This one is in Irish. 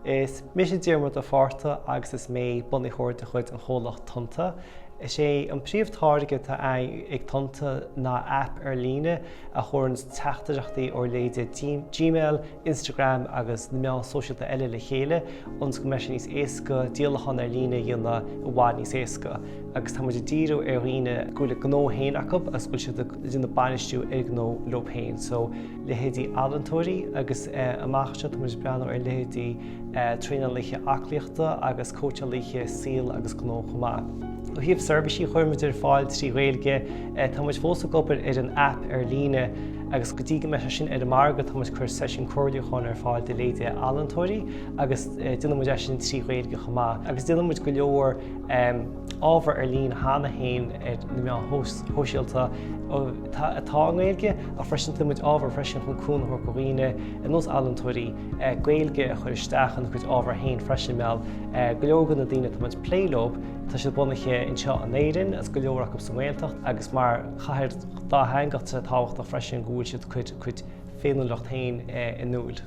Is mise Diarmuid Ó Fátharta agus is mé bunaitheoir de chuid an chomhlacht Tonnta. Is é an príomh-táirge atá ag Tonnta ná aip ar líne a chuireann teachtaireachtaí ó leithéidí Gmail, Instagram agus na meáin sóisialta eile le chéile ionas go mbeidh sé níos éasca díolachán ar líne a dhéanamh i bhfad níos éasca. Agus tá muid ag díriú ar dhaoine go bhfuil a ngnó féin acu agus go bhfuil siad ag déanamh bainistiú ar a ngnó leo féin. So leithéidí ealaíontóirí agus amach anseo tá muid ag breathnú ar leithéidí traenálaithe aclaíochta agus cóitseálaithe saoil agus gnó chomh maith. Ó thaobh seirbhísí a chuireann muid ar fáil trí Ghaeilge, tá muid fós ag obair ar an aip ar líne agus go dtí go mbeidh sé sin ar an margadh tá muid ag cur seisiún comhairliúcháin ar fáil do leithéidí ealaíontóirí agus déanann muid é sin trí Ghaeilge chomh maith. Agus déanann muid go leor ábhar ar líne cheana féin ar na meáin shóisialta atá i nGaeilge ach freisin déanann muid ábhar freisin chun cúnamh a thabhairt do dhaoine ar nós ealaíontóirí Gaeilge a chur isteach ina gcuid ábhar féin freisin mar go leor de na daoine atá muid ag plé leo tá siad bunaithe anseo in Éirinn agus go leor acu sa nGaeltacht agus mar chathair dátheangach tá sé tábhachtach freisin go bhfuil siad ag cur a gcuid féiniúlacht féin in iúl.